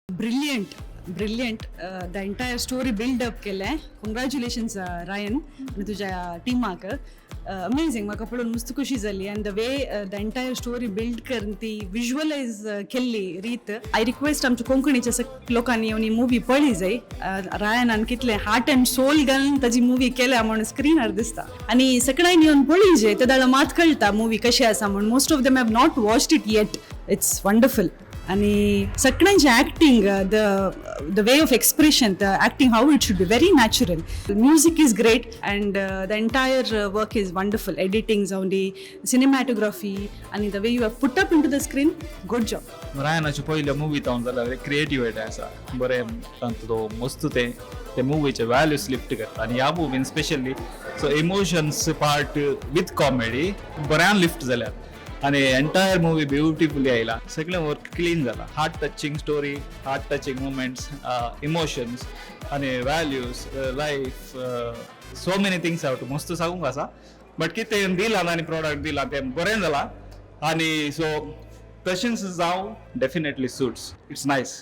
Brilliant, brilliant. The entire story build up केलें. कंग्रॅच्युलेशन्स Ryan आनी तुज्या टिमाक. अमेझींग. म्हाका पळोवन मस्त खुशी जाली and the way the entire story build करून ती विज्युअलायज केल्ली रीत. I request आमच्या कोंकणीच्या लोकांनी येवन ही मुवी पळय जाय. रायनान कितलें हार्ट अँड सोल घालून ताजी मुवी केल्या म्हणून स्क्रिनार दिसता आनी सगळ्यांनी येवन पळय जाय. ते मात कळटा मुवी कशी आसा म्हूण. Most of them have not watched it yet. It's wonderful. आणि सगळ्यांचे acting, the way of expression, the acting, how it should be, very natural. Music is great and the entire work is wonderful. Editing जावं दी, cinematography आणि the way you have put up into the screen, good job. रायनाच्यो पयल्यो movie जावन जाल्यार creativity आसा बरें. तांचो तो मस्त ते ते मुवीचे व्हॅल्यूज लिफ्ट करता आनी ह्या मुवीन specially so emotions part with comedy बऱ्यान लिफ्ट जाल्यात आनी एंटायर मुवी ब्युटिफुली आयला. सगळें वर्क क्लीन जाला. Heart touching story, heart touching moments, emotions आनी values, life, so many things out. मस्त सांगूंक आसा बट कितें दिलां आनी प्रोडक्ट दिलां तें बरें जालां आनी सो तशेंच जावं. Definitely suits, it's nice.